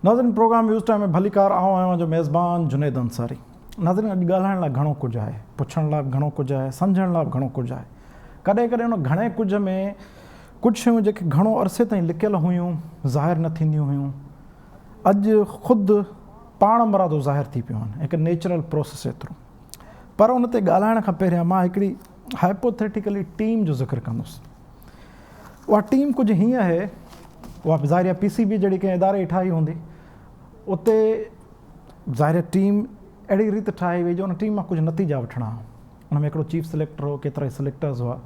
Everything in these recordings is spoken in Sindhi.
ناظرين پروگرام ويوز ٽائيم ۾ ڀليڪار آئون آهيان اوهان جو ميزبان جنيد انصاري ناظرين اڄ ڳالهائڻ لاء گهڻو ڪجهه آهي پڇڻ لاء به گهڻو ڪجهه آهي سمجهڻ لاء به گهڻو ڪجهه آهي ڪڏهن ڪڏهن ان گهڻي ڪجهه ۾ ڪجهه شيون جيڪي گهڻو عرصي تائين لڪيل هيون ظاهر نه ٿينديون هيون اڄ خود پاڻ مرادو ظاهر ٿي پيون آهن هڪ نيچرل پروسيس ايترو پر ان تي ڳالهائڻ کان پهريان مان هڪڙي هائپوٿيٽيڪلي ٽيم جو ذڪر ڪندس اها ٽيم ڪجهه هيئن آهي، اها به ظاهر آهي پي سي بي جهڙي ڪنهن اداري ٺاهي هوندي. اتي ظاهر آهي ٽيم اهڙي ريت ٺاهي وئي جو ان ٽيم مان ڪجهه نتيجا وٺڻا هئا. ان ۾ هڪڙو چيف سليڪٽر هو، ڪيترائي سليڪٽرز هئا،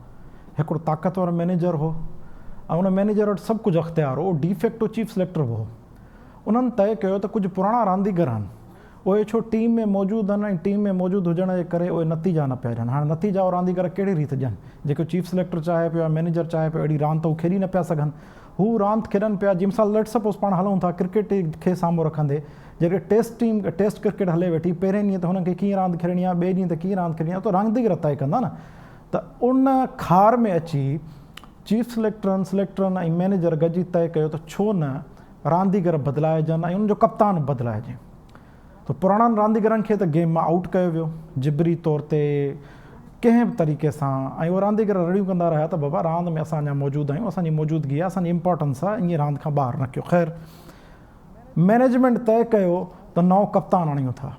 هڪڙو طاقتور مئنيجر هو ۽ ان مئنيجر وٽ سڀ ڪجهه اختيار هو، اهو ڊي فيڪٽو چيف سليڪٽر به هو. انهن طئي ڪيو ته ڪجهه پراڻا رانديگر آهن، اهي ڇو ٽيم ۾ موجود آهن ۽ ٽيم ۾ موجود هجڻ جي ڪري اهي نتيجا نه پيا ڏين. هاڻي نتيجا اهي رانديگر ڪهڙي ريت ڏين؟ جيڪو چيف سليڪٽر چاهي پيو يا مئنيجر چاهي پيو اهڙي راند ته هو کيڏي نه پيا سگهن. هو راند کيڏن پيا جي مثال ليٽ سپوز پاڻ هلون ٿا ڪرڪيٽ کي سامهون رکندي جيڪڏهن ٽيسٽ ٽيم ٽيسٽ ڪرڪيٽ هلي ويٺي پهرين ڏينهن ته هنن کي ڪيئن راند کيڏڻي آهي ٻئي ڏينهن ته ڪيئن راند کيڏڻي آهي ته رانديگر طئي ڪندا نه ته ان خار ۾ اچي چيف سليڪٽرن، سليڪٽرن ۽ مئنيجر گڏجي طئي ڪيو ته ڇو نه رانديگر بدلائجن ۽ انهن جو ڪپتان به بدلائجي ته پراڻن رانديگرن کي ته گيم مان آئوٽ ڪيو ويو جبري طور تي ڪنهن به طريقي سان ۽ اهي رانديگر رڙيون ڪندا رهيا ته بابا راند ۾ اسان اڃا موجود آهيون اسان جي موجودگي آهي اسان جي امپارٽنس آهي ائين راند کان ٻاهر نه ڪيو خير مئنيجمينٽ طئي ڪيو ته نئون ڪپتان آڻيون ٿا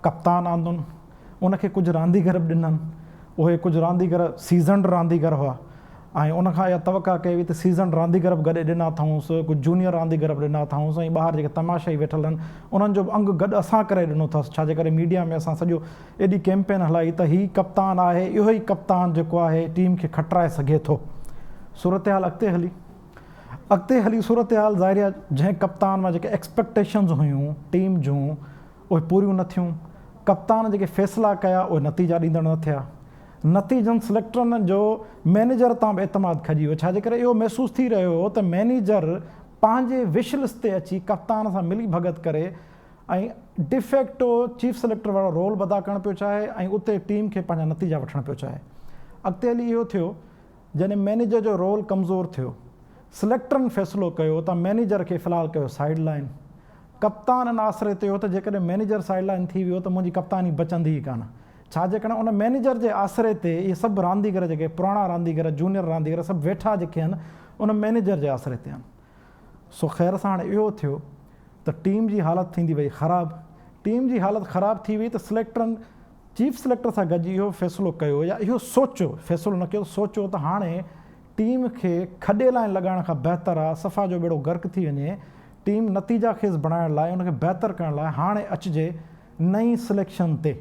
ڪپتان آندن، ان کي ڪجهه رانديگر به ڏنن، اهي ڪجهه رانديگر سيزنڊ رانديگر هئا ۽ ان کان اها توقع ڪئي وئي ته سيزنڊ رانديگر به گڏي ڏنا اٿئونس، ڪجهه جونيئر رانديگر به ڏنا اٿئونس ۽ ٻاهر جيڪي تماشائي ويٺل آهن انهن جو به انگ گڏ اسان ڪري ڏنو اٿس، ڇا جي ڪري ميڊيا ۾ اسان سڄو ايڏي ڪيمپين هلائي ته هي ڪپتان آهي، اهو ئي ڪپتان جيڪو آهي ٽيم کي کٽرائي سگهي ٿو. صورتحال اڳتي هلي اڳتي هلي صورتحال ظاهر آهي جنهن ڪپتان مان جيڪي ايڪسپيڪٽيشنز هيون ٽيم جون اهي پوريون نه ٿيون، ڪپتان جيڪي فيصلا ڪيا اهي نتيجا ڏيندڙ نه ٿيا، نتيجن سليڪٽرن جو مئنيجر تان به اعتماد کڄي ويو، ڇا جي ڪري اهو محسوس ٿي رهيو هو ته مئنيجر پنهنجي وش لسٽ تي اچي ڪپتان سان ملي ڀڳت ڪري ۽ ڊيفيڪٽو چيف سليڪٽر وارو رول به ادا ڪرڻ پيو چاهي ۽ اتي ٽيم کي پنهنجا نتيجا وٺڻ پيو چاهي. اڳتي هلي اهو ٿيو جڏهن مئنيجر جو رول ڪمزور ٿيو، سليڪٽرن فيصلو ڪيو ته مئنيجر کي في الحال ڪيو سائيڊ لائن. ڪپتان ان آسري تي هو ته جيڪڏهن مئنيجر سائيڊ لائن ٿي ويو ته منهنجي ڪپتاني بچندي ئي ڪانه. ڇا جيڪڏهن ان مئنيجر جي آسري تي اهي سڀ رانديگر جيڪي پراڻا رانديگر، جونيئر رانديگر سڀ ويٺا جيڪي آهن ان مئنيجر جي آسري تي آهن. سو خير سان هاڻي اهو ٿيو ته ٽيم جي حالت ٿيندي وئي خراب. ٽيم جي حالت خراب ٿي وئي ته سليڪٽرن چيف سليڪٽر سان گڏجي اهو فيصلو ڪيو يا اهو سوچيو، فيصلو نه ڪيو، سوچيو ته هاڻي ٽيم کي کڏي لائين لڳائڻ کان بهتر آ صفا جو ٻيڙو غرق ٿي وڃي، ٽيم نتيجا خيز بڻائڻ لاء ان کي بهتر ڪرڻ لاء هاڻي اچجي نئين سليڪشن تي.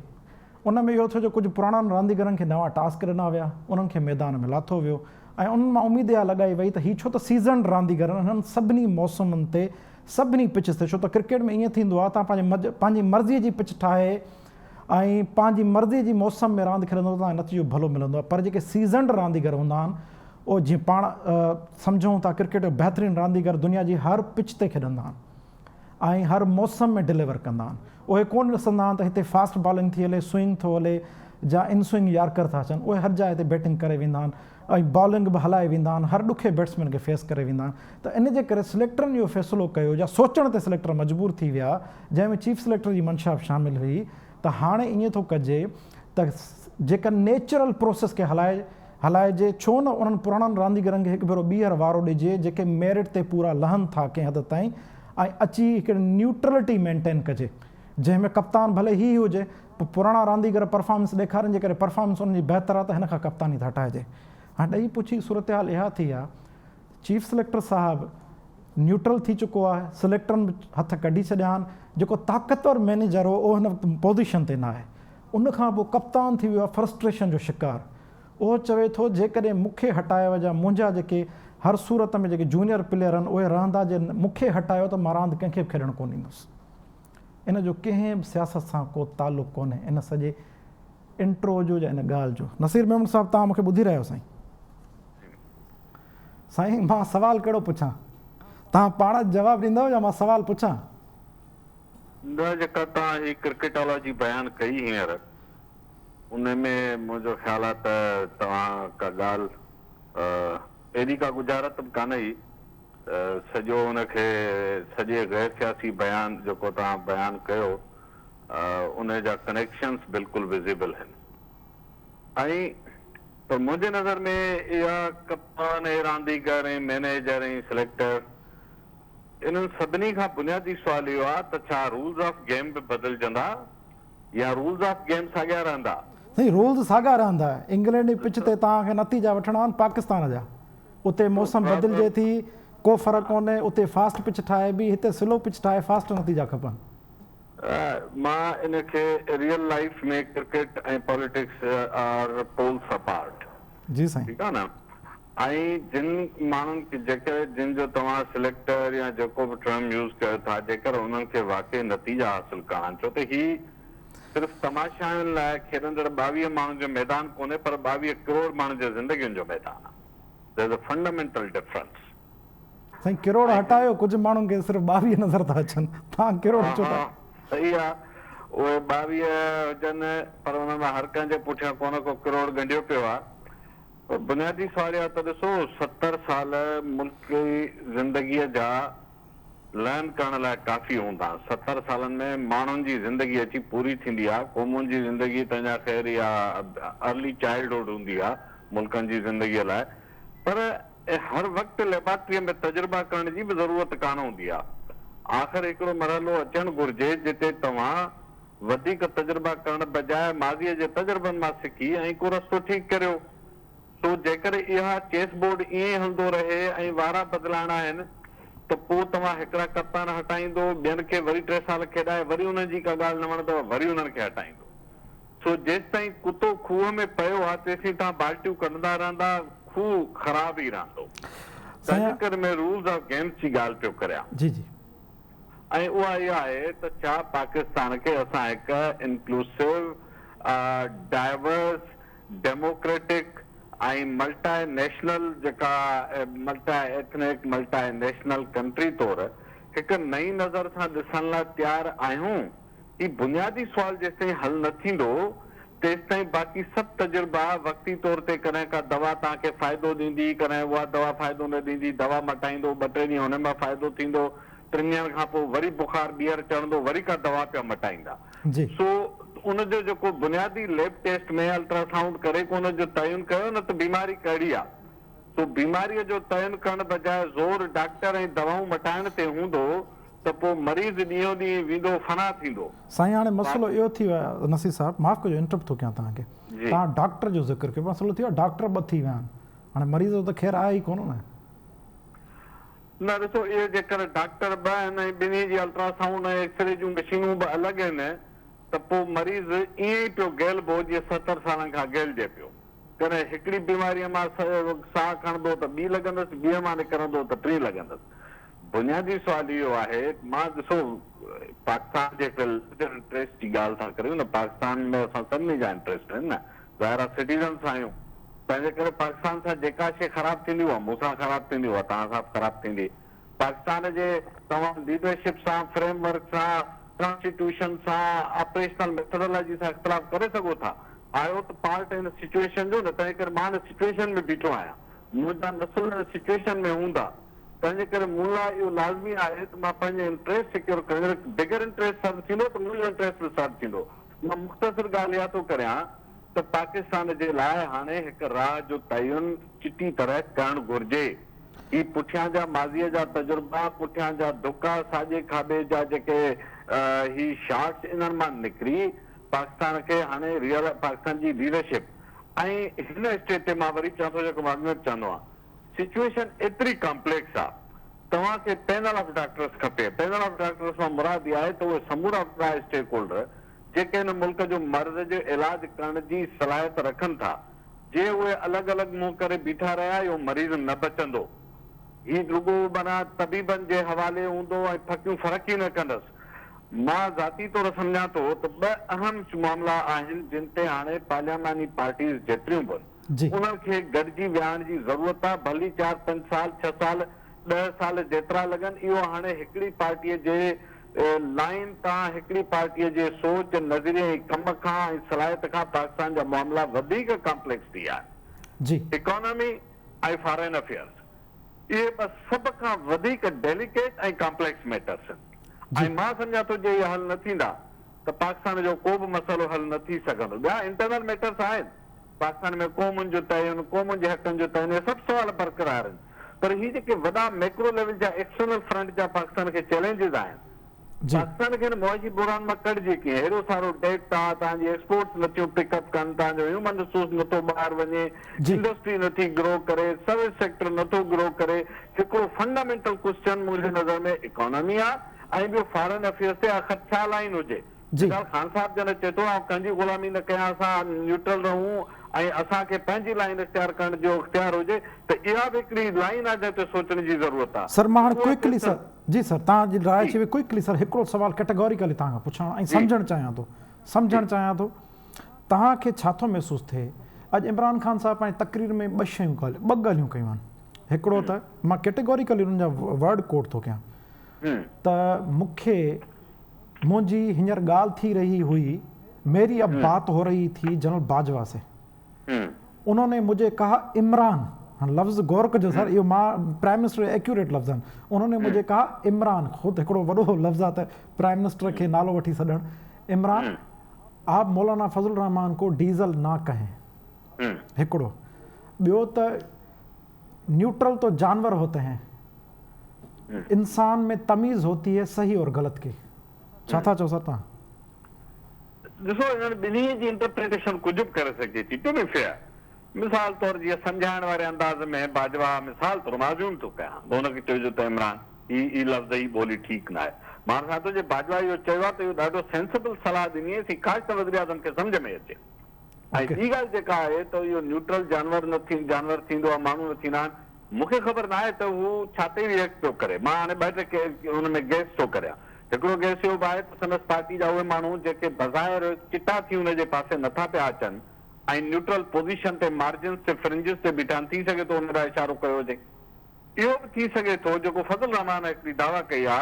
ان ۾ اهو ٿيو جو ڪجهه پراڻن رانديگرن کي نوان ٽاسڪ ڏنا ويا، انهن کي ميدان ۾ لاٿو ويو ۽ انهن مان اميد اها لڳائي وئي ته هي ڇو ته سيزنڊ رانديگر آهن انهن سڀني موسمن تي سڀني پچز تي ڇو ته ڪرڪيٽ ۾ ائين ٿيندو آهي توهان پنهنجي پنهنجي مرضي جي پچ ٺاهي ۽ پنهنجي مرضي جي موسم ۾ راند کيڏندو ته نتيجو ڀلو ملندو آهي پر جيڪي سيزنڊ رانديگر هوندا آهن اهي جيئن پاڻ سمجهون ٿا ڪرڪيٽ جو بهترين رانديگر دنيا جي هر پچ تي کيڏندا آهن ۽ هر موسم ۾ ڊليور ڪندا آهن اهي ڪونه ڏسندا آهن ته هتي فاسٽ بالنگ ٿي هلي سوئنگ ٿو هلي جا ان سوئنگ يارڪر ٿا اچن اهي هر جاء تي بيٽنگ ڪري ويندا آهن ۽ بالنگ به هلائي ويندا آهن هر ڏکي بيٽسمين کي فيس ڪري ويندا آهن ته ان جي ڪري سليڪٽرن اهو فيصلو ڪيو يا سوچڻ تي سليڪٽر مجبور ٿي ويا جنهن ۾ چيف سليڪٽر جي منشا به شامل هئي ته هاڻي ائين ٿو ڪجي ته جيڪا نيچرل پروسيس کي هلائي هلائجي ڇو نه انهن پراڻن رانديگرن کي هڪ ڀيرو ٻيهر وارو ڏجي جيڪي ميرٽ تي پورا لهن ٿا ڪنهن حد تائين ۽ اچي هڪڙي نيوٽرلٽي مينٽين ڪجي جنهن ۾ ڪپتان ڀلي هي هجي پر پراڻا رانديگر پرفارمنس ڏيکارين جي ڪري پرفارمنس انهن جي بهتر آهي ته هن کان ڪپتاني ته هٽائجي. هاڻي ڏئي پڇي صورتحال اها ٿي آهي چيف سليڪٽر صاحب نيوٽرل ٿي چڪو آهي، سليڪٽرن به هٿ ڪڍي ڇڏيا آهن، جيڪو طاقتور مئنيجر هو اهو هن وقت پوزيشن تي ناهي، ان کان پوء ڪپتان ٿي ويو آهي فرسٽريشن جو شڪار، اهو چوي ٿو جيڪڏهن مون کي هٽايو يا منهنجا جيڪي هر صورت ۾ جيڪي جونيئر پليئر آهن اهي رهندا جي مون کي هٽايو ته مان راند ڪنهن کي به کيڏڻ ڪونه ڏيندس. ان جو ڪنهن به سياست سان ڪو تعلق ڪونهي ان سڄي انٽرو جو يا ان ڳالهه جو. نصير ميمڻ صاحب توهان مون کي ٻڌي رهيا آهيو سائين. سائين مان سوال ڪهڙو پڇان؟ توهان پاڻ جواب ڏيندؤ يا مان سوال پڇان؟ نه جيڪا توهان هي ڪرڪيٽالاجي بيان ڪئي هينئر ان ۾ منهنجو خيال آهي ته توهان ڪا ڳالهه ايڏي ڪا ڳجهارت به ڪانه هئي. سڄو ان کي سڄي غير سياسي بيان جيڪو توهان بيان ڪيو ان جا ڪنيڪشنس بلڪل وزيبل هن ۽ پر منهنجي نظر ۾ اها ڪپتان ۽ رانديگر ۽ مئنيجر ۽ سليڪٽر انهن سڀني کان بنيادي سوال اهو آهي ته ڇا رولز آف گيم به بدلجندا يا رولز آف گيم ساڳيا رهندا؟ سائين رولز ساڳا رهندا، انگلينڊ جي پچ تي توهان کي نتيجا وٺڻا آهن پاڪستان جا اتي موسم بدلجي ٿي ڪو فرق ڪونهي اتي فاسٽ پچ ٺاهبي هتي سلو پچ ٺاهي فاسٽ نتيجا کپن. مان ان کي real life ۾ cricket ۽ politics are poles apart جي سائين. ٺيڪ آ نه ۽ جن ماڻهن کي جيڪر جن جو توهان سليڪٽر يا جيڪو به ٽرم يوز ڪيو ٿا جيڪر انهن کي واقعي نتيجا حاصل ڪرڻا آهن ڇو ته هي صرف تماشائين لاء کيڏندڙ 22 ماڻهن جو ميدان ڪونهي پر 22 ڪروڙ ماڻهن جي زندگين جو ميدان آهي There is a fundamental difference. سائين ڪروڙ هٽايو ڪجهه ماڻهن کي صرف 22 نظر ٿا اچن توهان ڪروڙ چئو ٿا. ها صحيح آ اهي 22 هجن پر انهن مان هر ڪنهن جي پٺيان ڪونه ڪو ڪروڙ ڳنڍيو پيو آ پر بنيادي سوال اهو آ ته ڏسو 70 سال ملڪي زندگيء جا لرن ڪرڻ لاء ڪافي هوندا آهن. 70 سالن ۾ ماڻهن جي زندگي اچي پوري ٿيندي آ. قومن جي زندگي ته اڃا خير اها ارلي چائلڊ هوڊ هوندي آ ملڪن جي زندگيء لاء. پر هر وقت ليبارٽريء ۾ تجربا ڪرڻ جي به ضرورت ڪانه هوندي آ. آخر هڪڙو مرحلو اچڻ گهرجي جتي توهان وڌيڪ تجربا ڪرڻ بجاء ماضيء جي تجربن مان سکي ۽ ڪو رستو ٺيڪ ڪريو. سو جيڪڏهن اها چيس بورڊ ائين ئي هلندو رهي ۽ وارا بدلائڻا آهن ته پوء توهان هڪڙا ڪپتان هٽائيندو، ٻين کي وري ٽي سال کيڏائي وري انهن جي ڪا ڳالهه نه وڻندو وري انهن کي هٽائيندو. سو جيستائين ڪتو کوهه ۾ پيو آهي تيسين توهان بالٽيون ڪڍندا رهندا، کوهه خراب ئي رهندو. تنهنجي ڪري ۾ رولز آف گيمز جي ڳالهه پيو ڪريان. جي جي. ۽ اها اها آهي ته ڇا پاڪستان کي اسان هڪ انڪلوسو، ڊائيورس، ڊيموڪريٽڪ ۽ ملٽائي نيشنل جيڪا multi ethnic, multi national country طور هڪ نئين نظر سان ڏسڻ لاء تيار آهيون؟ هي بنيادي سوال جيستائين حل نه ٿيندو تيستائين باقي سڀ تجربا وقتي طور تي ڪڏهن ڪا دوا توهان کي فائدو ڏيندي ڪڏهن اها دوا فائدو نه ڏيندي دوا مٽائيندو ٻه ٽي ڏينهن ان مان فائدو ٿيندو ٽن ڏينهن کان پوء وري بخار ٻيهر چڙهندو وري ڪا دوا پيا مٽائيندا سو ان جو جيڪو بنيادي ليب ٽيسٽ ۾ الٽرا سائونڊ ڪري ڪو ان جو تعين ڪيو نه ته بيماري ڪهڙي آ سو بيماريء جو تعين ڪرڻ بجاء زور ڊاڪٽر ۽ دوائون مٽائڻ تي هوندو ته پوء مريض ڏينهون ڏينهن ويندو فنا ٿيندو. سائين هاڻي مسئلو اهو ٿي ويو آهي نصير صاحب معاف ڪجو انٽرپٽ ٿو ڪيان توهان کي توهان ڊاڪٽر جو ذڪر ڪيو مسئلو ٿي ويو آهي ڊاڪٽر ٻه ٿي ويا آهن هاڻي مريض جو ته خير آهي ئي ڪونه نه. نه ڏسو اهي جيڪر ڊاڪٽر ٻه آهن ۽ ٻنهي جي الٽرا سائونڊ ۽ ايڪسري جون مشينون به الڳ آهن ته پوء مريض ائين ئي پيو گهلبو جيئن 70 سالن کان گهلجي پيو. ڪڏهن هڪڙي بيماريء مان ساهه کڻندو ته ٻي لڳندس، ٻيء مان نڪرندو ته ٽين لڳندس. بنيادي سوال اهو آهي، مان ڏسو پاڪستان جي هڪڙي لارجر انٽريسٽ جي ڳالهه ٿا ڪريون نه، پاڪستان ۾ اسان سڀني جا انٽريسٽ آهن نه، ظاهر آهي سٽيزنس آهيون، تنهنجي ڪري پاڪستان سان جيڪا شيء خراب ٿيندي اها مون سان خراب ٿيندي، اها توهان سان به خراب ٿيندي. پاڪستان جي توهان ليڊرشپ سان، فريم ورڪ سان، ڪانسٽيٽيوشن سان، آپريشنل ميٿڊالاجي سان اختلاف ڪري سگهو ٿا. آهيو ته پارٽ هن سچوئيشن جو نه، تنهن ڪري مان هن سچوئيشن ۾ بيٺو آهيان. منهنجا نسل هن سچوئيشن ۾ هوندا. تنهن جي ڪري مون لاء اهو لازمي آهي ته مان پنهنجو انٽريسٽ سيڪيور ڪريان. جڏهن بگر انٽريسٽ سرو ٿيندو ته منهنجو انٽريسٽ به سرو ٿيندو. مان مختصر ڳالهه اها ٿو ڪريان ته پاڪستان جي لاء هاڻي هڪ راهه جو تعين چٽي طرح ڪرڻ گهرجي. هي پٺيان جا ماضيء جا تجربا، پٺيان جا ڌڪا، ساڄي کاٻي جا جيڪي هي شاٽس انهن مان نڪري پاڪستان کي هاڻي ريئل پاڪستان جي ليڊرشپ ۽ هن اسٽيج تي مان وري چوان ٿو جيڪو مان اڳ ۾ به چوندو آهيان سچوئيشن ايتري ڪامپليڪس آ توهان کي پينل آف ڊاڪٽرس کپي پينل آف ڊاڪٽرس مان مراد اها آهي ته اهي سمورا وڏا اسٽيڪ هولڊر جيڪي هن ملڪ جو مرض جو علاج ڪرڻ جي صلاحيت رکن ٿا جي اهي الڳ الڳ منهن ڪري بيٺا رهيا اهو مريض نه بچندو. هي رڳو معنيٰ طبيبن جي حوالي هوندو ۽ ڦڪيون فرق ئي نه ڪندس. مان ذاتي طور سمجهان ٿو ته ٻه اهم معاملا آهن جن تي هاڻي پارلياماني پارٽيز جيتريون به انهن کي گڏجي ويهڻ جي ضرورت آهي ڀلي چار پنج سال ڇهه سال ڏهه سال جيترا لڳن اهو هاڻي هڪڙي پارٽيء جي لائين تان هڪڙي پارٽيء جي سوچ، نظريي ۽ ڪم کان ۽ صلاحيت کان پاڪستان جا معاملا وڌيڪ ڪامپليڪس ٿي ويا آهن. جي. Economy ۽ foreign affairs. اهي ٻه سڀ کان وڌيڪ ڊيليڪيٽ ۽ ڪامپليڪس ميٽرس آهن ۽ مان سمجهان ٿو جي اهي حل نه ٿيندا ته پاڪستان جو ڪو به مسئلو حل نه ٿي سگهندو. ٻيا انٽرنل ميٽرس آهن، پاڪستان ۾ قومن جو تعين، قومن جي حقن جو تعين اهي سڀ سوال برقرار آهن پر هي جيڪي وڏا ميڪرو ليول جا ايڪسٽرنل فرنٽ جا پاڪستان کي چئلينجز آهن، پاڪستان کي هن معاشي بحران مان ڪڍجي ڪيئن؟ هيڏو سارو ڊيٽ آ، توهان جي ايڪسپورٽس نٿيون پڪ اپ ڪن، توهان جو هيومن ريسورس نٿو ٻاهر وڃي، انڊسٽري نٿي گرو ڪري، سروس سيڪٽر نٿو گرو ڪري، هڪڙو فنڊامينٽل ڪوسچن منهنجي نظر ۾ اڪانومي آ ۽ ٻيو فارن افيئرس تي آخر ڇا لائين هجي؟ مثال خان صاحب جڏهن چئي ٿو آئون ڪنهن جي غلامي نه ڪيان اسان نيوٽرل رهون ۽ اسان کي پنهنجي لائين اختيار ڪرڻ جو اختيار هجي ته اها به هڪڙي لائين آ جنهن تي سوچڻ جي ضرورت آ. سر مان هاڻي ڪوئڪلي سر جي سر توهان جي راء اچي وئي ڪوئڪلي سر هڪڙو سوال ڪيٽيگوريڪلي توهان کان پڇڻ ۽ سمجهڻ چاهيان ٿو سمجهڻ چاهيان ٿو توهان کي ڇا ٿو محسوس ٿئي اڄ عمران خان صاحب پنهنجي تقرير ۾ ٻه شيون ڳالهيون ٻه ڳالهيون ڪيون آهن هڪڙو ته مان ڪيٽيگوريڪلي انهن جا ورڊ ڪوٽ ٿو ڪيان ته مون کي منهنجي هينئر ڳالهه ٿي رهي هئي ميري اب بات هو رهي ٿي جنرل باجوا سي انهون ني مجهي ڪها عمران هاڻ لفظ غور ڪجو سر اهو مان پرائم منسٽر جو ايڪيوريٽ لفظ آهن انهون ني مجهي ڪها عمران خود هڪڙو وڏو لفظ آهي ته پرائم منسٽر کي نالو وٺي سڏڻ عمران آپ مولانا فضل الرحمان کو ڊيزل نا ڪهين هڪڙو ٻيو ته نيوٽرل تو جانور هوتي هين انسان ۾ تميز هوتي هي صحيح اور غلط ڪي ڇا ٿا چئو سر توهان؟ ڏسو انهن ٻنهي جي انٽرپريٽيشن ڪجهه به ڪري سگهجي ٿي ٽو بي فيئر مثال طور جيئن سمجهائڻ واري انداز ۾ باجوا مثال طور مان ازيوم ٿو ڪيان ته هن کي چئجو ته عمران هي هي لفظ هي ٻولي ٺيڪ ناهي مان سمجهان ٿو جي باجوا اهو چيو آهي ته اهو ڏاڍو سينسبل صلاح ڏني اٿس ڪاش ته وزيراعظم کي سمجهه ۾ اچي ۽ ٻي ڳالهه جيڪا آهي ته اهو نيوٽرل جانور نه ٿي جانور ٿيندو آهي ماڻهو نه ٿيندا آهن مون کي خبر ناهي ته هو ڇا تي ري ايڪٽ پيو ڪري مان هاڻي ٻه ٽي ان ۾ گيس ٿو ڪريان هڪڙو گيس اهو به آهي ته سندس پارٽي جا اهي ماڻهو جيڪي بظاهر چٽا ٿي ان جي پاسي نٿا پيا اچن ۽ نيوٽرل پوزيشن تي مارجنز تي فرنجز تي بيٺا آهن ٿي سگهي ٿو ان ڏانهن اشارو ڪيو هجي. اهو به ٿي سگهي ٿو جيڪو فضل الرحمان هڪڙي دعويٰ ڪئي آ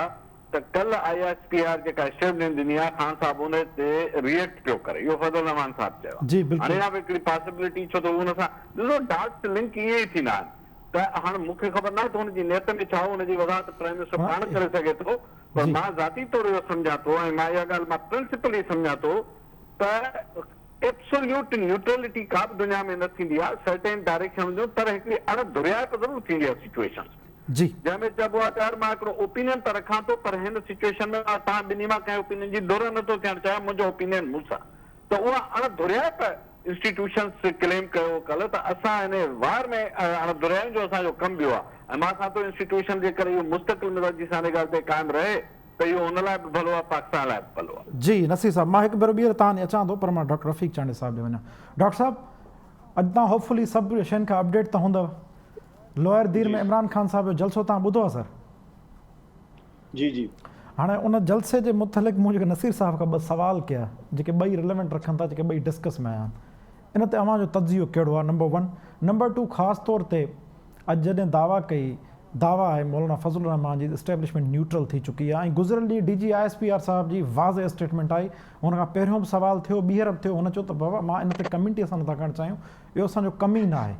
ته ڪلهه I S P R جيڪا اسٽيٽمينٽ ڏني آ خان صاحب ان تي ري ايڪٽ پيو ڪري اهو فضل الرحمان صاحب چيو آ هاڻي اها به هڪڙي پاسيبلٽي ڇو ته هو ان سان ڏسو ڊاٽس لنڪ ائين ئي ٿيندا آهن ته هاڻ مون کي خبر ناهي ته هن جي نيت ۾ ڇا هو ان جي وضاحت پرائم منسٽر پاڻ ڪري سگهي ٿو پر مان ذاتي طور اهو سمجهان ٿو ۽ مان اها ڳالهه مان پرنسپلي سمجهان ٿو ته ايبسوليوٽ نيوٽرلٽي ڪا به دنيا ۾ نه ٿيندي آهي، سرٽين ڊائريڪشن هونديون پر هڪڙي اڻ ڌريائپ ضرور ٿيندي آهي سچوئيشنز ۾. جنهن ۾ چئبو آهي ته يار مان هڪڙو اوپينين ته رکان ٿو پر هن سچوئيشن ۾ مان توهان ٻنهي مان ڪنهن اوپينين جي ڌر نه ٿو ٿيڻ چاهيان منهنجو اوپينين مون سان ته اها اڻ ڌريائپ انسٽيٽيوشنز ڪليم ڪيو ڪلهه ته اسان هن وار ۾ اڻ ڌريائين جو اسان جو ڪم ٻيو آهي ۽ مان سان ٿو انسٽيٽيوشن جي ڪري اهو مستقل مزاجي سان ان ڳالهه تي قائم رهي ته اهو هن لاء به ڀلو آهي پاڪستان لاء به ڀلو آهي. جي نصير صاحب مان هڪ ڀيرو ٻيهر توهان ڏي اچان ٿو پر مان ڊاڪٽر رفيق چانڊيو صاحب ڏي وڃان ڊاڪٽر صاحب اڄ توهان هوپ فلي سڀ شين کان اپڊيٽ ته هوندؤ لوئر دير ۾ عمران خان صاحب جو جلسو توهان ٻڌو آهي سر؟ جي جي. هاڻي ان جلسي جي متعلق مون جيڪي نصير صاحب کان ٻه سوال ڪيا جيڪي ٻئي رليونٽ رکن ٿا جيڪي ٻئي ڊسڪس ۾ آيا آهن ان تي اوهان جو تجزيو ڪهڙو آهي نمبر ون نمبر ٽو خاص طور تي اڄ جڏهن دعويٰ ڪئي دعويٰ آهي مولانا فضل الرحمان جي اسٽيبلشمينٽ نيوٽرل ٿي چڪي آهي ۽ گذريل ڏينهن D G I S P R صاحب جي واضح اسٽيٽمينٽ آئي ان کان پهريون به سوال ٿيو ٻيهر به ٿيو هن چيو ته بابا مان ان تي ڪمينٽ ئي اسان نٿا ڪرڻ چاهيون اهو اسان جو ڪم ئي نه آهي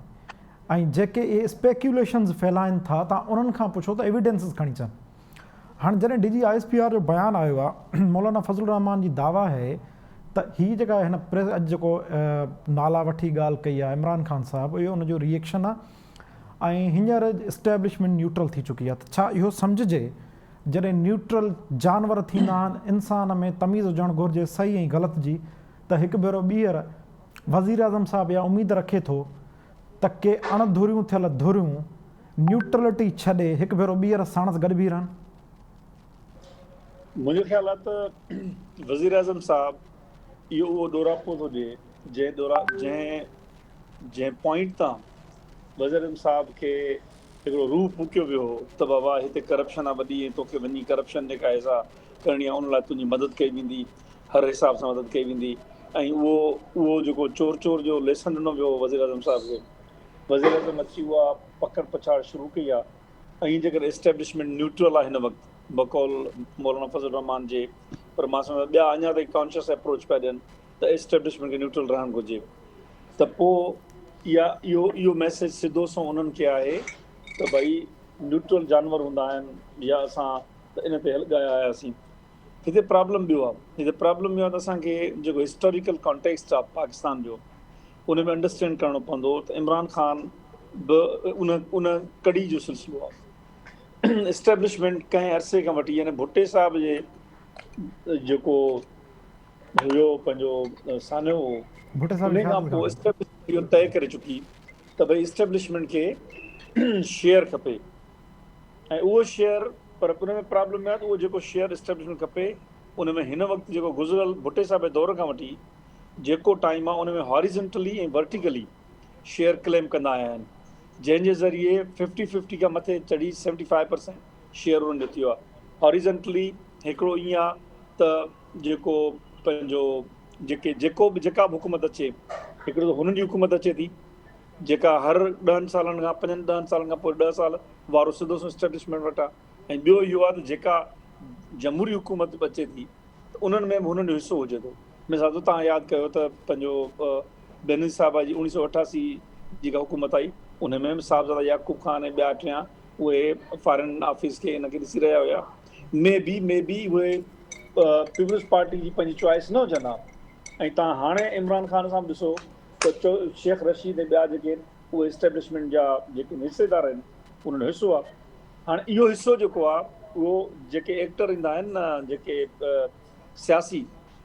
۽ جيڪي اهي اسپيڪيوليشنز ڦهلائن ٿا تان انهن کان پڇو ته ايويڊنسز کڻي اچن. هاڻ جڏهن D G I S P R جو بيان آيو آهي مولانا فضل الرحمان جي دعويٰ آهي ته هي جيڪا هن پريس اڄ جيڪو نالا وٺي ڳالهه ڪئي آهي عمران خان صاحب اهو ان جو ري ايڪشن آهي ۽ هينئر اسٽيبلشمينٽ نيوٽرل ٿي چڪي آهي ته ڇا اهو سمجهجي جڏهن نيوٽرل جانور ٿيندا آهن انسان ۾ تميز هجڻ گهرجي صحيح ۽ غلط جي ته هڪ ڀيرو ٻيهر وزيراعظم صاحب اها اميد رکي ٿو ته ڪي اڻ ڌريون ٿيل ڌريون نيوٽرلٽي ڇڏي هڪ ڀيرو ٻيهر ساڻس گڏ بيهي رهن. منهنجو خيال آهي ته وزيراعظم صاحب اهو اهو ڏوراپو ٿو ڏئي جنهن ڏورا جنهن جنهن پوائنٽ تان وزيراعظم صاحب کي هڪڙو روح ڦوڪيو ويو هو ته بابا هتي ڪرپشن آهي وڏي ۽ توکي وڃي ڪرپشن جيڪا آهي سا ڪرڻي آهي ان لاء تنهنجي مدد ڪئي ويندي هر حساب سان مدد ڪئي ويندي ۽ اهو اهو جيڪو چور چور جو ليسن ڏنو ويو هو وزيراعظم صاحب کي وزيراعظم اچي اها پڪڙ پڇاڙ شروع ڪئي آهي ۽ جيڪڏهن اسٽيبلشمينٽ نيوٽرل آهي هن وقت بقول مولانا فضل الرحمان جي پر مان سمجهان ٻيا اڃا تائين ڪانشس اپروچ پيا ڏين ته اسٽيبلشمينٽ کي نيوٽرل رهڻ گهرجي ته پوء اها اهو اهو ميسيج سڌو سنئون انهن کي آهي ته ڀئي نيوٽرل جانور هوندا آهن يا اسان ته ان تي هلڳايا آياسين. هتي پرابلم ٻيو آهي. هتي پرابلم اهو آهي ته اسان کي جيڪو هسٽاريڪل ڪانٽيڪسٽ آهي پاڪستان جو ان ۾ انڊرسٽينڊ ڪرڻو پوندو ته عمران خان به ان ان ڪڙي جو سلسلو آهي. اسٽيبلشمينٽ ڪنهن عرصي کان وٺي يعني ڀٽي صاحب جي جيڪو هيو پنهنجو سانحو هو ڀٽي صاحب ان کان پوء اسٽيبلشمينٽ اهو طئي ڪري چڪي ته ڀئي اسٽيبلشمينٽ کي شيئر کپي ۽ اهو شيئر پر ان ۾ پرابلم اها ته اهو جيڪو شيئر اسٽيبلشمينٽ کپي ان ۾ هن وقت جيڪو گذريل ڀٽي صاحب جي دور کان وٺي جيڪو ٽائيم آهي ان ۾ هاريزنٽلي ۽ ورٽيڪلي شيئر ڪليم ڪندا آيا آهن جنهن جي ذريعي ففٽي ففٽي کان مٿي چڙهي سيونٽي فائيو پرسينٽ شيئر انهن جو ٿي ويو آهي هاريزنٽلي هڪڙو ائين آهي ته جيڪو پنهنجو جيڪي جيڪو به جيڪا به حڪومت اچي هڪڙو ته هنن جي حڪومت اچي ٿي جيڪا هر ڏهن سالن کان پنجن ڏهن سالن کان پوء ڏهه سال وارو سڌو سنئون اسٽيبلشمينٽ وٽ آهي ۽ ٻيو اهو آهي ته جيڪا جمهوري حڪومت به اچي ٿي ته انهن ۾ به هنن جو حصو هجي ٿو مثال طور توهان ياد ڪيو ته پنهنجو بينظير صاحبه جي اوڻيهه سو اٺاسي جيڪا حڪومت آئي ان ۾ به صاحبزاده يعقوب خان ۽ ٻيا ٽيان اهي فارن آفيس کي ان کي ڏسي رهيا هيا مي بي مي بي اهي پيپلز پارٽي جي پنهنجي چوائس نه هجن ها ۽ توهان هاڻي عمران خان سان به ڏسو ته شيخ رشيد ۽ ٻيا جيڪي آهن اهي اسٽيبلشمينٽ جا جيڪي حصيدار آهن انهن جو حصو آهي هاڻي اهو حصو جيڪو آهي اهو جيڪي ايڪٽر ايندا آهن نه جيڪي سياسي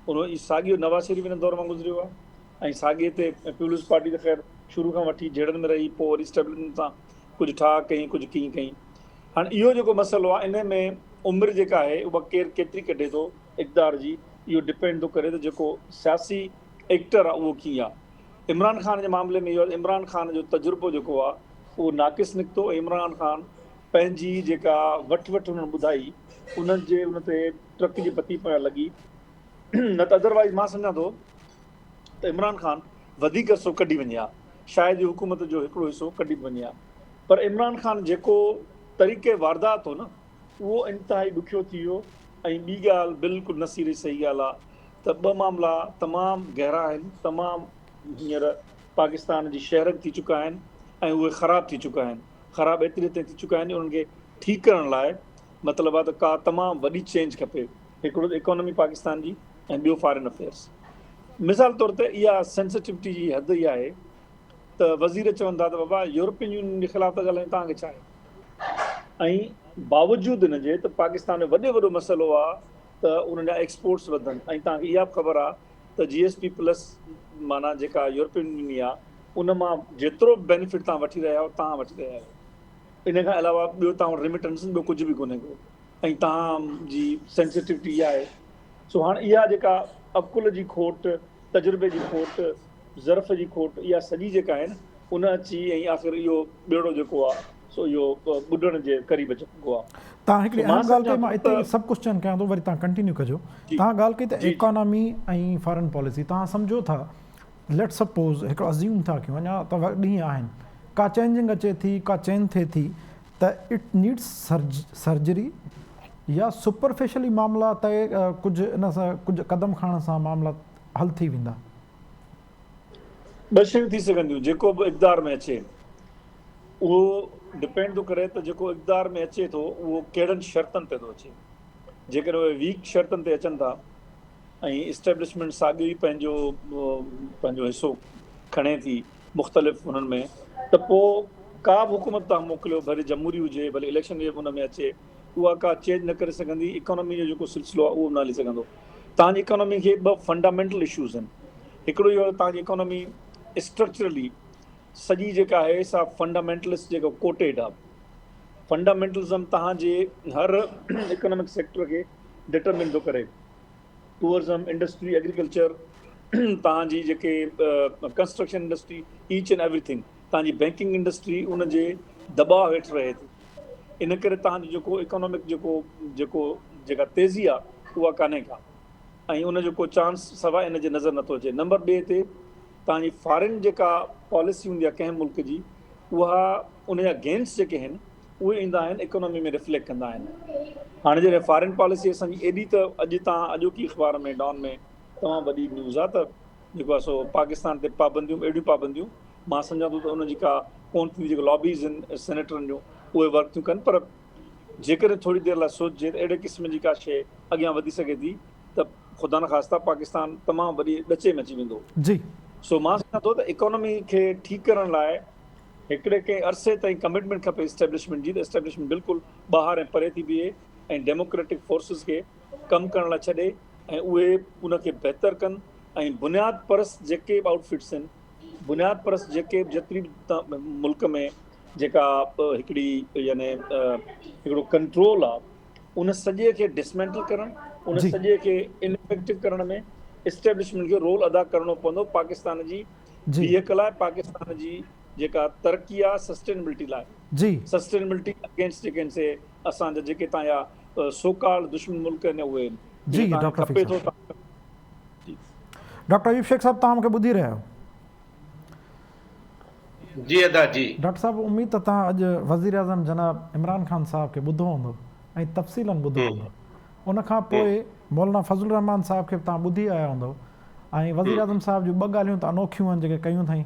ان ساڳيو نواز شريف ان دور مان گذريو آهي ۽ ساڳي تي پيپلز پارٽي ته خير شروع کان وٺي جهيڙن ۾ رهي پوء وري اسٽيبلشمينٽ سان ڪجهه ٺاهه ڪئي ڪجهه ڪيئن ڪئي هاڻي اهو جيڪو مسئلو آهي ان ۾ عمر جيڪا آهي اها ڪير ڪيتري ڪڍي ٿو اقتدار جي اهو ڊپينڊ ٿو ڪري ته جيڪو سياسي ايڪٽر آهي اهو ڪيئن آهي. عمران خان جي معاملي ۾ اهو آهي ته عمران خان جو تجربو جيڪو آهي اهو ناقص نڪتو ۽ عمران خان پنهنجي جيڪا وٺ وٺ انهن ٻڌائي انهن جي ان تي ٽرڪ جي بتي پويان لڳي نه ته ادروائيز مان سمجهان ٿو ته عمران خان وڌيڪ عرصو ڪڍي وڃي ها شايد حڪومت جو هڪڙو حصو ڪڍي به وڃي ها پر عمران خان جيڪو طريقي واردات هو نه اهو انتهائي ڏکيو ٿي ويو ۽ ٻي ڳالهه بلڪل نصير جي صحيح ڳالهه آ ته ٻه معاملا تمام گهرا آهن تمام هينئر پاڪستان جي شهرگ ٿي چڪا آهن ۽ اهي خراب ٿي چڪا آهن خراب ايتري تائين ٿي چڪا آهن جو انهن کي ٺيڪ ڪرڻ لاء مطلب آ ته ڪا تمام وڏي چينج کپي هڪڙو ته اڪانومي پاڪستان جي ۽ ٻيو فارين افيئرس مثال طور تي اها سينسٽيوٽي جي حد اها آهي ته وزير چون ٿا ته بابا يورپين يونين جي خلاف ٿا ڳالهايون توهان کي ڇا آهي ۽ باوجود ان جي ته پاڪستان ۾ وڏي وڏو مسئلو آهي ته انهن جا ايڪسپورٽس وڌن ۽ توهان کي اها به خبر آهي ته جي ايس پي پلس معنيٰ جيڪا يورپين يونين آهي ان مان جيترو به بينيفٽ توهان وٺي رهيا آهيو توهان وٺي رهيا آهيو ان کان علاوه ٻيو توهان وٽ ريميٽنس ٻيو ڪجهه به ڪونهي ڪو ۽ توهان جي سينسيٽيوٽي اها آهي سو هاڻ اها جيڪا عقل جي کوٽ تجربي جي کوٽ ظرف جي کوٽ اها سڄي جيڪا آهي نه ان اچي ۽ آخر اهو ٻيڙو جيڪو آهي سو اهو ٻڏڻ جي قريب اچي پڳو آهي. توهان هڪڙي سو مان اهم ڳالهه ڪئي سمجهان مان ٿو اتي ته سب ڪوسچن ڪيان ٿو وري توهان ڪنٽينيو ڪجو جي توهان ڳالهه ڪئي ته جي جي ايڪانامي ۽ فارن پاليسي توهان سمجهو ٿا ليٽ سپوز هڪڙو ازيوم ٿا ڪيون اڃا ته ڏينهن آهن ڪا چينجنگ اچي ٿي ڪا چينج ٿئي ٿي ته it needs surgery يا سپرفيشلي معاملا طئي ڪجهه ان سان ڪجهه قدم کڻڻ سان معاملا حل ٿي ويندا. ٻه شيون ٿي سگهن ٿيون جيڪو به اقتدار ۾ اچي اهو ڊپينڊ ٿو ڪري ته جيڪو اقتدار ۾ اچي ٿو اهو ڪهڙن شرطن تي ٿو اچي جيڪڏهن اهي ويڪ شرطن تي اچن ٿا ۽ اسٽيبلشمينٽ ساڳيو ئي پنهنجو پنهنجو حصو کڻي ٿي مختلف انهن ۾ ته پوء ڪا به حڪومت توهان موڪليو ڀلي جمهوري هجي ڀلي اليڪشن جي ان ۾ اچي اها ڪا چينج نه ڪري سگهندي، اڪانومي جو جيڪو سلسلو آهي اهو به نه هلي سگهندو. توهان جي اڪانومي کي ٻه فنڊامينٽل اشوز آهن، هڪڙو اهو آهي ته توهان جي اڪانومي اسٽرڪچرلي سڄي جيڪا آهي سا فنڊامينٽلسٽ جيڪو ڪوٽيڊ آهي، فنڊامينٽلزم توهان جي هر اڪانومڪ سيڪٽر کي ڊٽرمن ٿو ڪري، ٽوئرزم، انڊسٽري، ايگريڪلچر، توهان جي جيڪي construction industry, each and everything, توهان جي بينڪنگ انڊسٽري ان جي دٻاء هيٺ رهي ٿي. ان ڪري توهان جو جيڪو اڪانامڪ جيڪو جيڪو جيڪا تيزي آ اها ڪانهي ڪا ۽ ان جو ڪو چانس سواء ان جي نظر نٿو اچي. نمبر ٻئي تي توهان جي فارين جيڪا پاليسي هوندي آ ڪنهن ملڪ جي اها ان جا گينس جيڪي آهن اهي ايندا آهن اڪانامي ۾ ريفليڪٽ ڪندا آهن. هاڻي جڏهن فارين پاليسي اسان جي ايڏي ته اڄ توهان اڄوڪي اخبار ۾ ڊان ۾ تمام وڏي نيوز آ ته جيڪو آهي سو پاڪستان تي پابنديون اهڙيون پابنديون مان سمجهان ٿو ته ان جي ڪا ڪون ٿيندي جيڪو لابيز آهن سينيٽرن جون اهي ورڪ ٿيون ڪن پر جيڪڏهن ٿوري دير لاء سوچجي ته اهڙي قسم جي ڪا شيء اڳيان وڌي سگهي ٿي ته خدانخواسته پاڪستان تمام وڏي ڏچي ۾ اچي ويندو. جي. سو مان سمجهان ٿو ته اڪانومي کي ٺيڪ ڪرڻ لاء هڪڙي ڪنهن عرصي تائين ڪمٽمينٽ کپي اسٽيبلشمينٽ جي ته اسٽيبلشمينٽ بلڪل ٻاهر ۽ پري ٿي بيهي ۽ ڊيموڪريٽڪ فورسز کي ڪم ڪرڻ لاء ڇڏي ۽ اهي ان کي بهتر ڪن ۽ بنياد پرست جيڪي به آئوٽ فٽس آهن بنياد پرست جيڪي به جيتري به ملڪ ۾ جيڪا هڪڙي يعني هڪڙو ڪنٽرول آ ان سڄي کي ڊسمينٽل ڪرڻ ان سڄي کي ان افيڪٽو ڪرڻ ۾ اسٽيبلشمينٽ کي رول ادا ڪرڻو پوندو پاڪستان جي بيهڪ لاء پاڪستان جي جيڪا ترقي آ سسٽينبلٽي لاء جي سسٽينبلٽي اگينسٽ جيڪي آهن سي اسان جا جيڪي تان جا سوڪال دشمن ملڪ آهن اهي آهن جي ڊاڪٽر کپي ٿو ڊاڪٽر ايوب شيخ صاحب توهان مون کي ٻڌي رهيا آهيو؟ جي ادا جي. ڊاڪٽر صاحب اميد ته توهان اڄ وزيراعظم جناب عمران خان صاحب کي ٻڌو هوندو ۽ تفصيلن ٻڌو هوندو ان کان پوء مولانا فضل الرحمان صاحب کي به توهان ٻڌي آيا هوندو ۽ وزيراعظم صاحب جون ٻه ڳالهيون ته انوکيون آهن جيڪي ڪيون اٿائين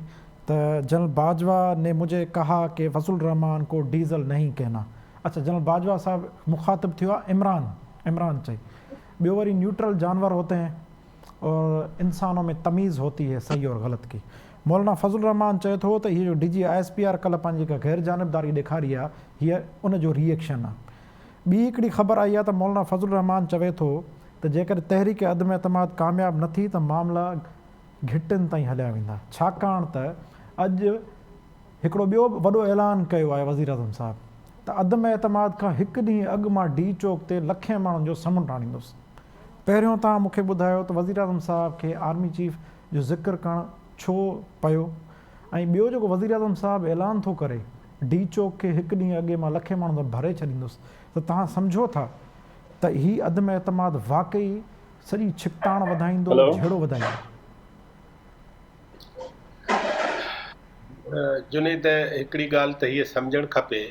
ته جنرل باجوا ني مجهي ڪها ڪي فضل الرحمان ڪو ڊيزل نهين ڪهنا اڇا جنرل باجوا صاحب مخاطب ٿيو آهي عمران عمران چئي ٻيو وري نيوٽرل جانور هوتي هين اور انسانو ۾ تميز هوتي هي صحيح اور غلط ڪي. مولانا فضل الرحمان چئي ٿو ته هي جو D G I S P R ڪلهه پنهنجي هڪ غير جانبداري ڏيکاري آ هيء ان جو ري ايڪشن آ. ٻي هڪڙي خبر آئي آ ته مولانا فضل الرحمان چوي ٿو ته جيڪڏهن تحريڪ عدم اعتماد ڪامياب نه ٿي ته معاملا گهٽين تائين هليا ويندا ڇاڪاڻ ته اڄ هڪڙو ٻيو به وڏو اعلان ڪيو آهي وزيراعظم صاحب ته عدم اعتماد کان هڪ ڏينهن اڳ مان ڊي چوڪ تي لکين ماڻهن جو سمنڊ آڻيندس. پهريون توهان مون کي ٻڌايو ته وزيراعظم صاحب کي آرمي چيف جو ذڪر ڪرڻ ڇو پيو ۽ ٻيو جيڪو وزيراعظم صاحب اعلان ٿو ڪري ڊي چوڪ کي هڪ ڏينهن اڳي مان لکين ماڻهن سان ڀري ڇڏيندس ته توهان سمجهو ٿا ته هي عدم اعتماد واقعي سڄي ڇڪتاڻ وڌائيندو جهيڙو وڌائيندو؟ جنيد هڪڙي ڳالهه ته هيء سمجهڻ کپي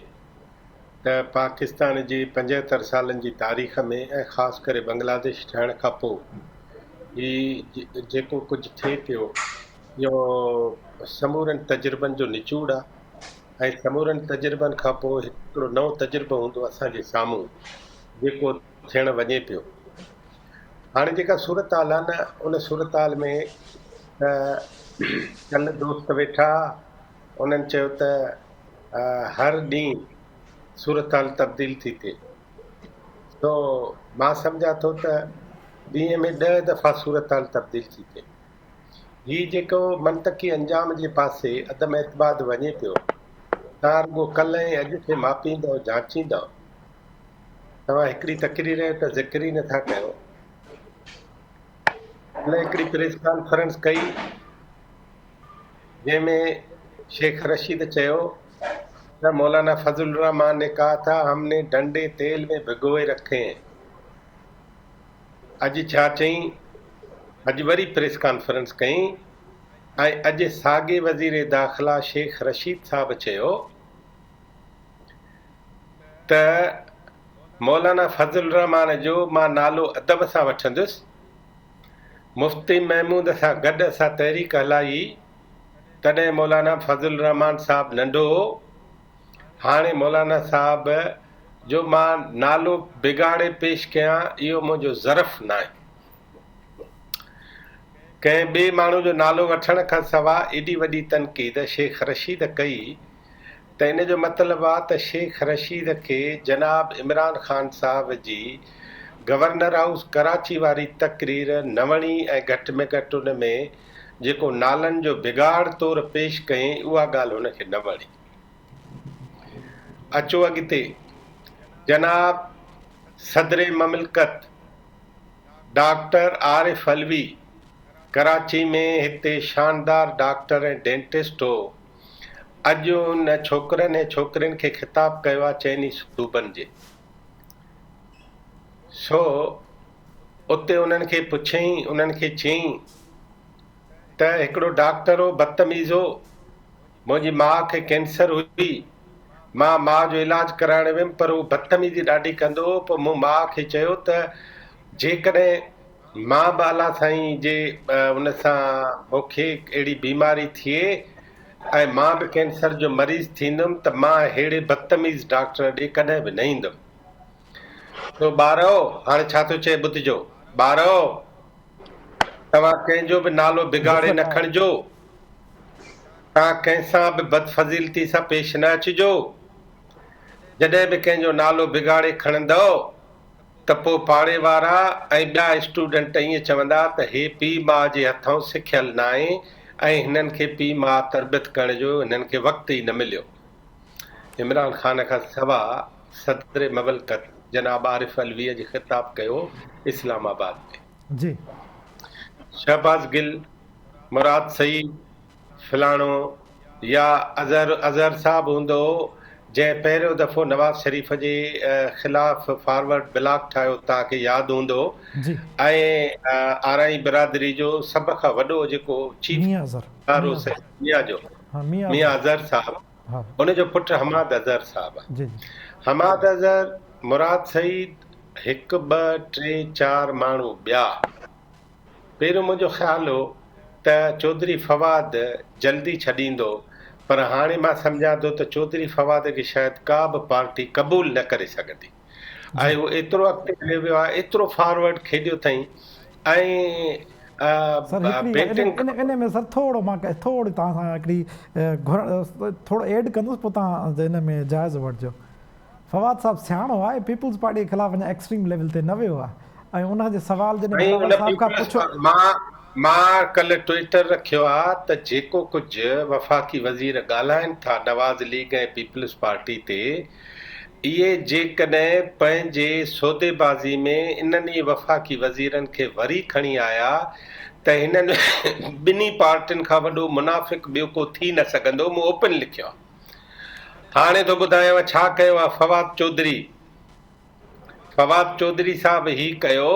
ته پاڪستان جي 75 سالن جي تاريخ ۾ ۽ خاص ڪري بنگلاديش ٺهڻ کان پوء هي جيڪو ڪجهه ٿئي پيو اهو سمورن تجربن جو نچوڙ آهي ۽ سمورن تجربن کان پوء هڪڙو نئون تجربو هوندو اسان جي سامهون جيڪو ٿيڻ وڃي پيو. هاڻي جيڪا صورتحال آهي نه ان صورتحال ۾ ته ڪلهه دوست ويٺا انهن چيو ته هر ڏينهن صورتحال تبديل ٿي ٿئي سو مان سمجهان ٿو ته ڏينهن ۾ ڏهه دفعا صورتحال تبديل ٿي ٿئي. هي جيڪو منطقي انجام جي پاسي عدم اعتماد وڃي پيو توهان رڳو ڪلهه ۽ اڄ کي ماپيندؤ جانچيندؤ توهان هڪڙي تقرير جو ته ذڪر ئي نٿا ڪيو. هن هڪڙي پريس ڪانفرنس ڪئي جنهن ۾ شيخ رشيد چيو ته مولانا فضل الرحمان ني ڪها ٿا هم ني ڊنڊي تيل ۾ ڀگوئي رکي هين. اڄ ڇا چئين؟ اڄ وري پريس ڪانفرنس ڪئين ۽ اڄ ساڳي وزير داخلا شيخ رشيد صاحب چيو ته مولانا فضل الرحمان جو مان نالو ادب سان وٺندس، مفتي محمود سان گڏ اسان تحريڪ هلائي، تڏهن مولانا فضل الرحمان صاحب ننڍو هو، هاڻي مولانا صاحب جو مان نالو بگاڙي پيش ڪيان اهو منهنجو ظرف ناهي. ڪنهن ٻئي ماڻهو جو نالو وٺڻ کان سواء ايڏي وڏي تنقيد شيخ رشيد ڪئي ته ان جو مطلب آ ته شيخ رشيد کي جناب عمران خان صاحب جي گورنر هائوس ڪراچي واري تقرير نه وڻي ۽ گهٽ ۾ گهٽ ان ۾ جيڪو نالن جو بگاڙ طور پيش ڪيائين اها ڳالهه هن کي نه وڻي. اچو اڳتي جناب صدر مملڪت ڊاڪٽر عارف علوي ڪراچي ۾ هتي شاندار ڊاڪٽر ۽ ڊينٽسٽ هو. اڄ ان ڇوڪرن ۽ ڇوڪرين کي خطاب ڪيو آ چئني صوبن جي. سو اتي انهن کي پڇيائين، انهن کي چيائين ته هڪڙو ڊاڪٽر هو بدتميز هو، منهنجي ماء کي ڪينسر هئي، مان ماء جو علاج ڪرائڻ ويم پر هو بدتميزي ڏاڍي ڪندو هو، پوء مون ماء کي چيو ته جيڪڏهن مان به الله سائين جي ان سان مون کي اهڙي بيماري ٿئي ۽ مان به ڪينسر جو مريض ٿيندم ته مان ههڙي بدتميز ڊاڪٽر ڏي ڪڏهن به نه ايندم. سو ٻارؤ! هاڻي ڇا ٿو چئي ٻڌجو. ٻارؤ! توهان ڪنهن جو به نالو بگاڙي نه کڻجو. توهان ڪنهن سان به بدفضيلتي سان پيش نه اچجو. جڏهن به ڪنهن جو نالو بگاڙي کڻندؤ ته پوء پاڙي وارا ۽ ٻيا اسٽوڊنٽ ائين چوندا ته هي پيء ماء جي هٿئون سکيل ناهي ۽ هنن کي پيء ماء تربيت ڪرڻ جو هنن کي وقت ئي نه مليو. عمران خان کان سوا صدر مملڪت جناب عارف علوي اڄ خطاب ڪيو اسلام آباد ۾. جي. شهباز گل، مراد سعيد، فلاڻو يا اظهر اظهر صاحب هوندو هو جنهن پهريون دفعو نواز شريف جي خلاف فارورڊ بلاڪ ٺاهيو توهان کي ياد هوندو جي. ۽ آرائين برادري جو سڀ کان وڏو جيڪو چيف ميان اظهر وارو ميان اظهر ميان جو ها ميان ميان اظهر اظهر صاحب ها. ان جو پٽ حماد اظهر صاحب آهي. جي جي. حماد اظهر، مراد سعيد، هڪ ٻه ٽي چار ماڻهو ٻيا. پهريون منهنجو خيال هو ته چوڌري فواد جلدي ڇڏيندو پر هاڻي مان سمجهان ٿو ته چوڌري فواد کي شايد ڪا به پارٽي قبول نه ڪري سگهندي جي. ۽ هو ايترو اڳتي هليو ويو آهي ايترو فارورڊ کيڏيو اٿئي ۽ سر هڪڙي بيٽنگ ان ان ۾ سر ٿورو مان ٿوري توهان سان هڪڙي گهرڻ ٿورو ايڊ ڪندس پوء توهان ان ۾ جائزو وٺجو فواد صاحب سياڻو آهي پيپلز پارٽي جي خلاف اڃا ايڪسٽريم ليول تي نه ويو آهي ۽ ان جي سوال جڏهن سائين بلاول ان صاحب کان پيپلز پڇيو مان مان ڪلهه ٽوئيٽر رکيو آ ته جيڪو ڪجهه وفاقي وزير ڳالهائن ٿا نواز ليگ ۽ پيپلز پارٽي تي اهي جيڪڏهن پنهنجي سوديبازي ۾ انهن ئي وفاقي وزيرن کي وري کڻي آيا ته هنن ٻنهي پارٽين کان وڏو منافق ٻيو ڪو ٿي نه سگهندو مون اوپن لکيو آ هاڻي ٿو ٻڌايانو ڇا ڪيو آ فواد چوڌري فواد چوڌري صاحب هي ڪيو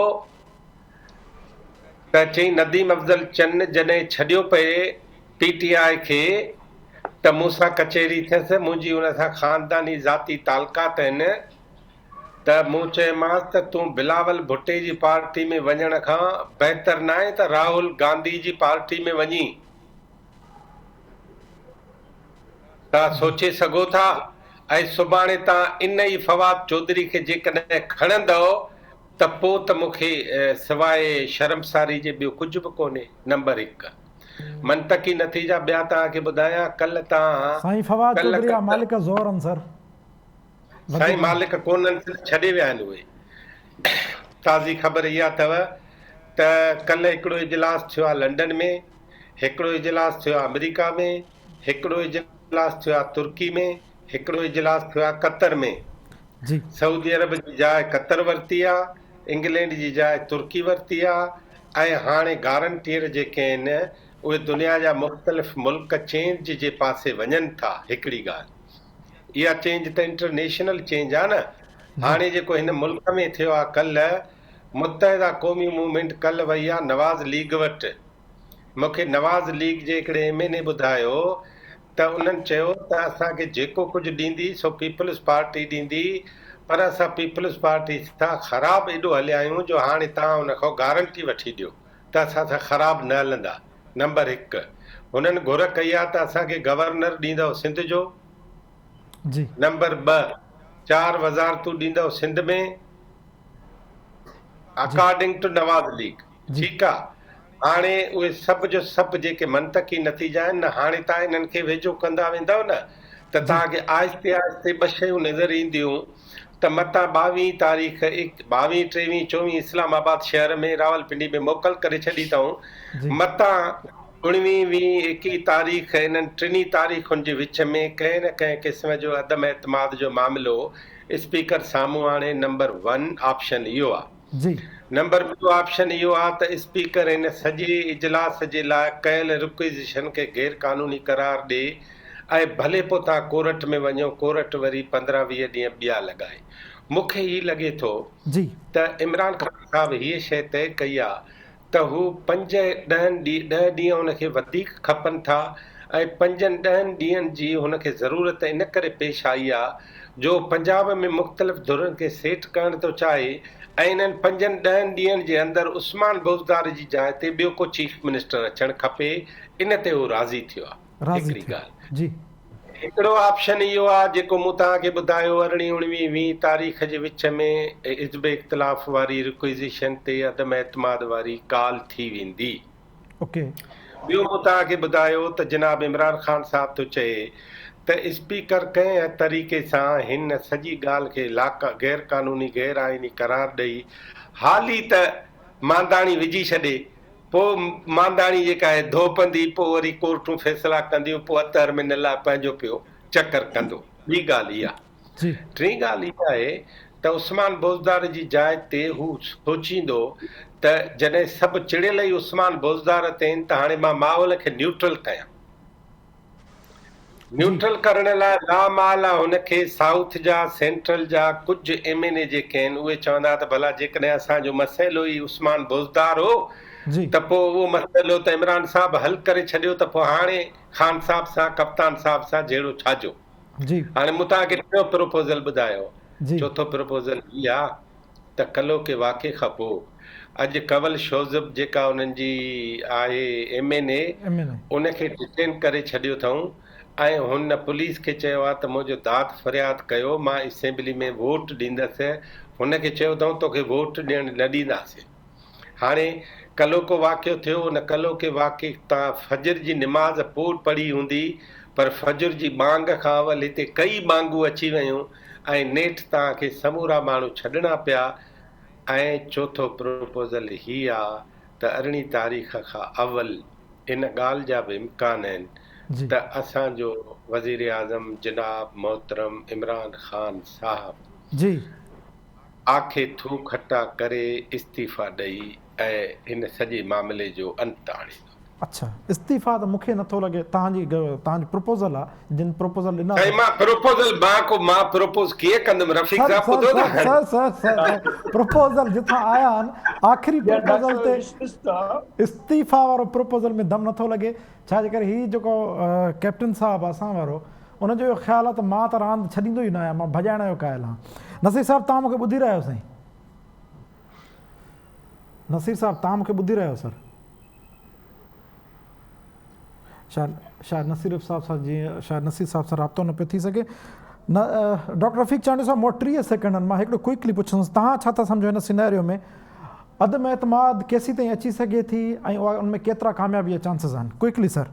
ته چئي نديم افضل چن جڏهن ڇڏيو پئي پي ٽي آء کي ته مون سان ڪچهري ٿيس، منهنجي ان سان خانداني ذاتي تعلقات آهن ته مون چيومانس ته تون بلاول ڀٽي جي پارٽي ۾ وڃڻ کان بهتر ناهي ته راهول گانڌي جي پارٽي ۾ وڃين. توهان سوچي سگهو ٿا ۽ سڀاڻي توهان ان ئي فواد چوڌري کي جيڪڏهن کڻندؤ ته پوء ته مون کي سواء شرمساري جي ٻيو ڪجهه به ڪونهي. نمبر هڪ. منطقي نتيجا ٻيا توهان کي ٻڌايان، ڪلهه توهان سائين فواد ڪلهه چوڌري آ مالڪ زور انصر سائين وڌيڪ مالڪ ڪونهن صرف ڇڏي ويا آهن اهي. تازي خبر اها اٿو ته ڪلهه هڪڙو اجلاس ٿيو آهي لنڊن ۾، هڪڙو اجلاس ٿيو آهي آمريڪا ۾، هڪڙو اجلاس ٿيو آهي ترڪي ۾، هڪڙو اجلاس ٿيو آهي قطر ۾. جي. سعودي عرب جي جاء قطر ورتي آ، انگلينڊ جي جاء ترڪي ورتي آ ۽ هاڻي گارنٽيئر جيڪي آهن اهي دنيا جا مختلف ملڪ چينج جي پاسي وڃن ٿا هڪڙي ڳالهه اها چينج ته انٽرنيشنل چينج آ نه جي. هاڻي جيڪو هن ملڪ ۾ ٿيو آ ڪلهه متحده قومي موومينٽ ڪلهه وئي آ نواز ليگ وٽ مون کي نواز ليگ جي هڪڙي ايم اين اي ٻڌايو ته انهن چيو ته اسان کي جيڪو ڪجهه ڏيندي سو پيپلز پارٽي ڏيندي پر اسان پيپلز پارٽي سان خراب ايڏو هليا آهيون جو هاڻي توهان ان کان گارنٽي وٺي ڏيو ته اسان سان خراب نه هلندا نمبر هڪ هنن گهر ڪئي آهي ته اسان کي گورنر ڏيندؤ سنڌ جو جي. نمبر ٻه چار وزارتون ڏيندؤ سنڌ ۾ جي. اڪارڊنگ ٽو نواز ليگ جي. ٺيڪ آ هاڻي اهي سڀ جو سڀ جيڪي منطقي نتيجا آهن نه هاڻي توهان انهن کي ويجهو ڪندا ويندؤ نه ته جي. توهان کي آهستي آهستي ٻه شيون نظر اينديون ته متان ٻاويهين تاريخ ٻاويهين ٽيويهين چوويهين اسلام آباد شهر ۾ راولپنڊي ۾ موڪل ڪري ڇڏي اٿئون جي. متان اڻويهين ويهين ايڪيهين تاريخ انهن ٽنهي تاريخن جي وچ ۾ ڪنهن نه ڪنهن قسم جو عدم اعتماد جو معاملو اسپيڪر سامهون آڻي نمبر ون آپشن اهو آ. جي. نمبر ٻيو آپشن اهو آهي ته اسپيڪر هن سڄي اجلاس جي لاء ڪيل رڪوزيشن کي غير قانوني قرار ڏي ۽ ڀلي پوء توهان ڪورٽ ۾ وڃو ڪورٽ وري 15 20 ڏينهن ٻيا لڳائي. مون کي هي لڳي ٿو جي. ته عمران خان صاحب هيء شيء طئي ڪئي آهي ته هو پنج ڏهن ڏهه ڏينهن هن کي وڌيڪ کپن ٿا ۽ پنجن ڏهن ڏينهن جي هن کي ضرورت ان ڪري پيش آئي آ جو پنجاب ۾ مختلف ڌرين کي سيٽ ڪرڻ ٿو چاهي ۽ انهن پنجن ڏهن ڏينهن جي اندر عثمان بوزدار جي جاء تي ٻيو ڪو چيف منسٽر اچڻ کپي ان تي هو راضي ٿيو آ. راضي هڪڙي ٿيو ڳالهه. جي. هڪڙو آپشن اهو آ جيڪو مون توهان کي ٻڌايو ارڙهين اڻويهين ويهين تاريخ جي وچ ۾ حزب اختلاف واري رڪوزيشن تي عدم اعتماد واري ڪال ٿي ويندي. اوڪي. ٻيو مون توهان کي ٻڌايو ته جناب عمران خان صاحب ٿو چئي ته اسپيڪر ڪنهن طريقي سان هن سڄي ڳالهه کي لاڪ غير قانوني غير آئيني قرار ڏئي حالي ته مانداڻي وجهي ڇڏي پوء مانداڻي جيڪا آهي ڌوپندي، پوء وري ڪورٽون فيصلا ڪنديون، پوء اطهر من الله پنهنجو پيو چڪر ڪندو. ٻي ڳالهه اها. ٽين ڳالهه اها آهي ته عثمان بوزدار جي جاء تي هو سوچيندو ته جڏهن سڀ چڙيل ئي عثمان بوزدار تي آهن ته هاڻي مان ماحول کي نيوٽرل ڪيان. نيوٽرل ڪرڻ لاء لامحاله هن کي سائوٿ جا، سينٽرل جا ڪجهه ايم اين اي جيڪي آهن اهي چوندا ته ڀلا جيڪڏهن اسان جو مسئلو ئي عثمان بوزدار هو ته پوء اهو مسئلو ته عمران صاحب حل ڪري ڇڏيو ته پوء هاڻي خان صاحب سان ڪپتان صاحب سان جهيڙو ڇا جو؟ هاڻي مون توهان کي ٽيون پروپوزل ٻڌايو چوٿون پروپوزل هي آ ته ڪلهوڪي واقعي کان پوء اڄ ڪنول شوزب جيڪا انهن جي آهي ايم اين اي ان کي ڊٽين ڪري ڇڏيو اٿئون ۽ هن پوليس کي چيو آهي ته منهنجو داد فرياد ڪيو مان اسيمبلي ۾ ووٽ ڏيندس هن کي چيو اٿئون توکي ووٽ ڏيڻ نه ڏينداسين هاڻي ڪلهوڪو واقعو ٿيو ان ڪلهوڪي واقعي تان فجر جي نماز پوء پڙهي هوندي پر فجر جي ٻانگ کان اول هتي ڪئي ٻانگون اچي ويون ۽ نيٺ توهان کي سمورا ماڻهو ڇڏڻا پيا ۽ چوٿو پروپوزل هي آ ته ارڙهين تاريخ کان اول ان ڳالهه جا به امڪان آهن ته اسان جو وزيراعظم جناب محترم عمران خان صاحب جي. آکي ٿو کٽا ڪري استعيفا ڏئي ۽ هن سڄي معاملي جو انت آڻيندو. اڇا استعيفا ته مونکي نٿو لڳي توهان جي توهان جي پروپوزل آ جن پروپوزل ڏنا سائين مان پروپوزل مان ڪو مان پروپوز ڪيئن ڪندم رفيق سر صاحب سر ٻڌو سر ته سر سر سر پروپوزل جتان آيا آهن آخري پروپوزل تي استعيفا وارو پروپوزل ۾ دم نٿو لڳي ڇا جي ڪري هي جيڪو ڪيپٽن صاحب آ اسان وارو ان جو اهو خيال آ ته مان ته راند ڇڏيندو ئي نه آهيان مان ڀڄائڻ جو قائل آهيان نصير صاحب توهان مونکي ٻڌي رهيا آهيو سائين نصير صاحب توهان مونکي ٻڌي رهيا آهيو سر شايد شايد نصير صاحب سان جي شايد نصير صاحب سان رابطو نه پيو ٿي سگهي نه ڊاڪٽر رفيق چانڊيو صاحب مون وٽ 30 سيڪنڊ آهن مان هڪڙو ڪوئڪلي پڇندس توهان ڇا ٿا سمجهو هن سيناريو ۾ عدم اعتماد ڪيسي تائين اچي سگهي ٿي ۽ اها ان ۾ ڪيترا ڪاميابي جا چانسز آهن ڪوئڪلي سر.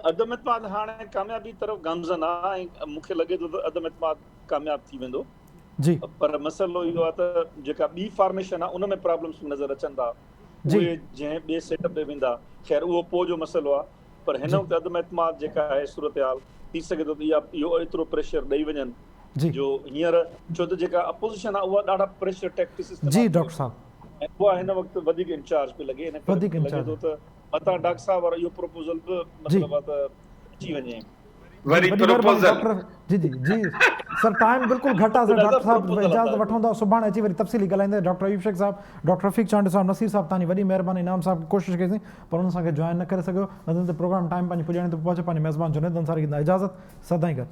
عدم اعتماد هاڻي ڪاميابي طرف گامزن آهي ۽ مون کي لڳي ٿو ته عدم اعتماد ڪامياب ٿي ويندو جي. پر مسئلو اهو آهي ته جيڪا ٻي فارميشن آهي ان ۾ پرابلمس نظر اچن ٿا اهي جنهن ٻئي سيٽ اپ ڏي ويندا خير اهو پوء جو مسئلو آهي پر هن وقت عدم اعتماد جيڪا آهي صورتحال ٿي سگهي ٿو ته اها اهو ايترو پريشر ڏئي وڃن جو هينئر ڇو ته جيڪا اپوزيشن آهي اها ڏاڍا پريشر ٽيڪٽس استعمال جي ڊاڪٽر صاحب ۽ اها هن وقت وڌيڪ انچارج پئي لڳي ان ڪري لڳي ٿو ته متان ڊاڪٽر صاحب وارو اهو پروپوزل به مطلب آهي ته اچي وڃي. وري پروپوزل. جي جي جي سر ٽائيم بلڪل گهٽ آ سر ڊاڪٽر صاحب اجازت وٺون ٿا سڀاڻي اچي وري تفصيلي ڳالهائيندا ڊاڪٽر ايوب شيخ صاحب ڊاڪٽر رفيق چانڊيو صاحب نصير صاحب تاني وڏي مهرباني انعام صاحب ڪوشش ڪئي سين پر ان اسان کي جوائن نه ڪري سگهيو نظرين تي پروگرام ٽائيم پنهنجي پڄاڻي تي پهچي پنهنجي ميزبان جنيد انصاري کي ڏيندا اجازت سدائين گڏ.